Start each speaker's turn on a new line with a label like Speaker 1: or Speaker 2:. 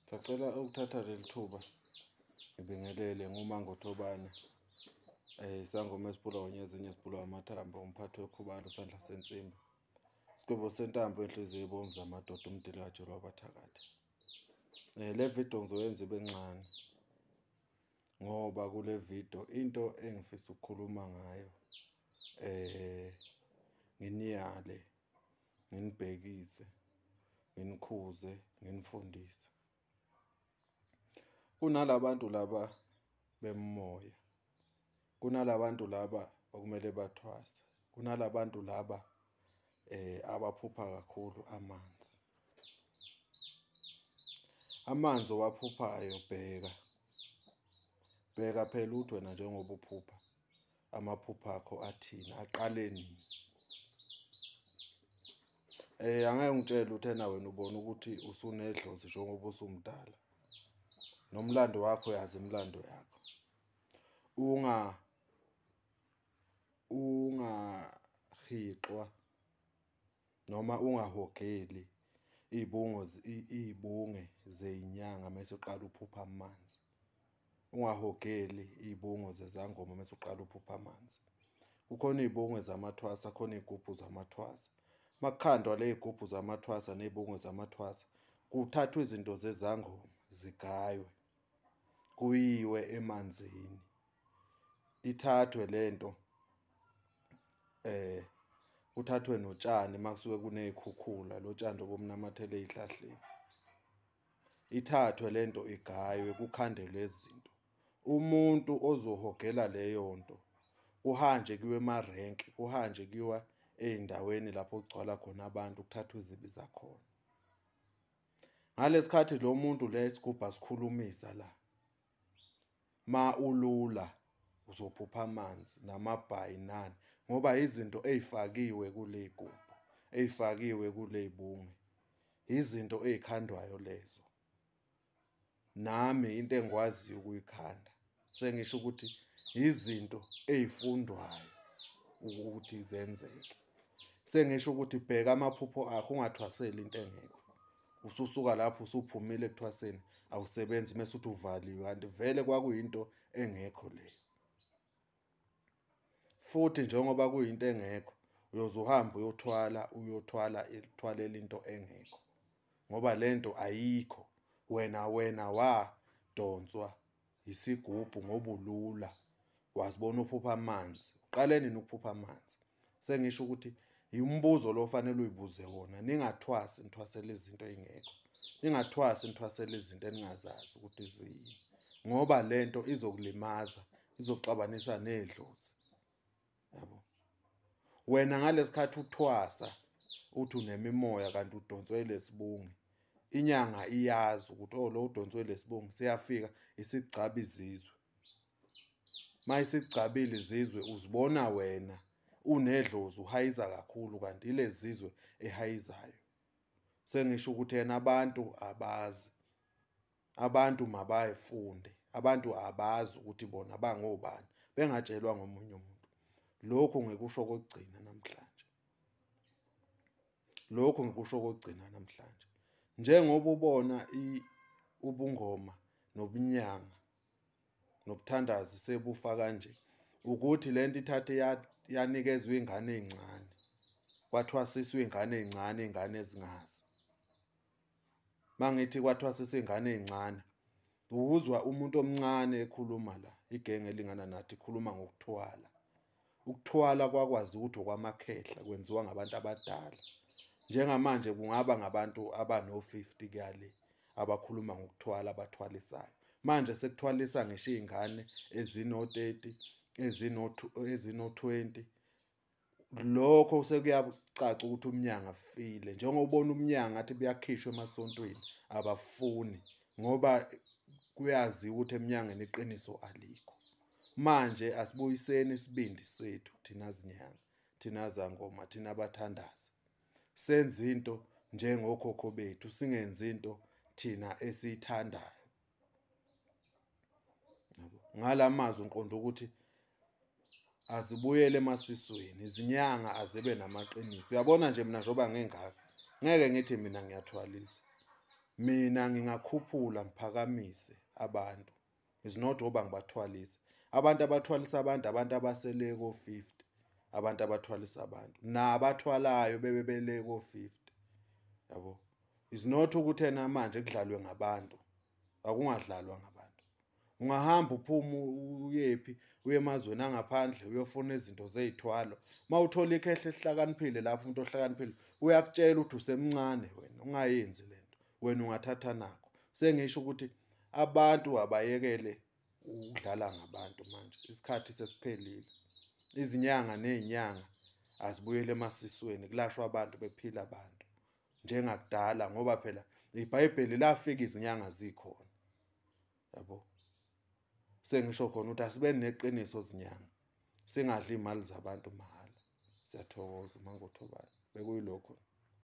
Speaker 1: Sacela ukuthatha leli thuba ngibingelele nguMangothobana, isangoma esiphula ngonyazi esibhulwa amathambo, umphathi wekhubalo, isandla sensimbi, isigwebo sentambo, inhliziyo ebomvu yamadoda, umdilikajele wabathakathi. Le video ngizoyenza ibe ncane ngoba kule video into engifisa ukukhuluma ngayo nginiyale, nginibhekise, nginikhuze, nginifundise. Kunalabantu laba bemoya, kunalabantu laba okumele bathwase, kunalabantu laba abaphupha kakhulu amanzi. Amanzi owaphuphayo, bheka bheka phela ukuthi wena njengoba uphupha amaphupho akho athini, aqale nini. Angeke ungitshele ukuthi ena wena ubona ukuthi usunedlozi njengoba usumdala, nomlando wakho uyazi imilando yakho. Ungahixwa noma ungahogeli iy'bunge zey'nyanga mese uqala uphupha amanzi. Ungahogeli iy'bungu zezangoma mese uqala uphupha amanzi. Kukhona iy'bungu zamathwasa, khona iy'gubhu zamathwasa. Makukhandwa ley'gubhu zamathwasa ney'bungu zamathwasa, kuthathwa izinto zezangoma zigaywe, kuyiwe emanzini, ithathwe lento kuthathwe notshani makusuke kuney'khukhula, lo tshani lobu obunamathele ey'hlahleni, ithathwe lento igaywe kukhandwe lezi zinto. Umuntu ozohogela leyo nto kuhanjwe kuyiwe emarenki, kuhanjwe kuyiwa ey'ndaweni lapho kugcwala khona abantu, kuthathwe izibi zakhona. Ngalesi khathi lo muntu le isigubhu asikhulumisa la, ma ulula uzophupha amanzi namabhayi nani, ngoba izinto ey'fakiwe kule y'gubhu, ey'fakiwe kule y'bunge, izinto ey'khandwayo lezo. Nami into engikwaziyo ukuyikhanda, sengisho ukuthi izinto ey'fundwayo ukuthi zenzeke. Sengisho ukuthi bheka amaphupho akho, ungathwaseli into engekho. Ususuka lapho usuphumile ekuthwaseni, awusebenzi mese uthi uvaliwe, kanti vele kwakuyinto engekho leyo. Futhi njengoba kuyinto engekho, uyoze uhambe uyothwala, uyothwala uthwalela into engekho, ngoba lento ayikho. Wena wadonswa isigubhu ngoba ulula, wazibona uphupha amanzi. Uqale nini ukuphupha amanzi? Sengisho ukuthi umbuzo lo ofanele uyibuze wona. Ningathwasi nithwasele izinto ey'ngekho, ningathwasi nithwasele izinto eningazazi ukuthi ziyini, ngoba lento izokulimaza, izokuxabanisa nedlozi. Yabo, wena ngalesi khathi uthwasa uthi unemimoya kanti udonswe lesibunge, inyanga iyazi ukuthi oh lo udonswe lesibunge, siyafika isigcaba izizwe. Mayisigcabile izizwe uzibona wena unedlozi uhayiza kakhulu, kanti ilezi zizwe ehayizayo. Sengisho ukuthi yena abantu abazi, abantu mabayifunde, abantu abazi ukuthi bona bangobani, bengatshelwa ngomunye umuntu. Lokhu ngikusho kokugcina namhlanje, lokhu ngikusho kokugcina namhlanje. Njengoba ubona ubungoma nobunyanga nobuthandazi sebufa kanje, ukuthi lento ithathe yanikezwa iy'ngane ey'ncane, kwathwasiswa iy'ngane ey'ncane, iy'ngane ezingazi. Mangithi kwathwasiswa iy'ngane ey'ncane, uzwa umuntu omncane ekhuluma la, igenge elingana nathi ikhuluma ngokuthwala. Ukuthwala kwakwazi ukuthi okwamakhehla kwenziwa ngabantu abadala. Njengamanje kungaba ngabantu abano-50 kuyale abakhuluma ngokuthwala, abathwalisayo. Manje sekuthwalisa ngisho iy'ngane ezino-30, ezino-20. Lokho sekuyacaca ukuthi umnyanga ufile. Njengoba ubona umnyanga ngathi buyakhishwa emasontweni, abafuni ngoba kuyaziwa ukuthi eminyangeni iqiniso alikho. Manje asibuyiseni isibindi sethu thina zinyanga, thina zangoma, thina abathandazi. Senze into njengokhokho bethu, singenzi into thina esiyithandayo. Ngalamazwi ngiqonda ukuthi azibuyele emasisweni, izinyanga azibe namaqiniso. Uyabona nje mina njengoba ngingaka, ngeke ngithi mina ngiyathwalisa. Mina ngingakhuphula ngiphakamise abantu. Is not ngoba ngibathwalisa. Abantu abathwalisa abantu, abantu abasele ko-50, abantu abathwalisa abantu nabathwalayo bebe bele ko-50, yabo. Is not ukuthi ena manje kudlalwe ngabantu, akungadlalwa ngabantu. Ungahamba uphume uyephi, uye emazweni angaphandle uyofuna izinto zey'thwalo. Uma uthola ikhehle elihlakaniphile lapho, umuntu ohlakaniphile uyakutshela ukuthi usemncane wena, ungayenzi lento, wena ungathatha nakho. Sengisho ukuthi abantu abayekele ukudlala ngabantu manje, isikhathi sesiphelile. Izinyanga ney'nyanga azibuyele emasisweni, kulashwa abantu bephila abantu njengakudala, ngoba phela iBhayibheli lafika izinyanga zikhona, yabo. Sengisho khona ukuthi asibe neqiniso zinyanga, singadli imali zabantu mahhala. Siyathokoza uMangothobane, bekuyilokho.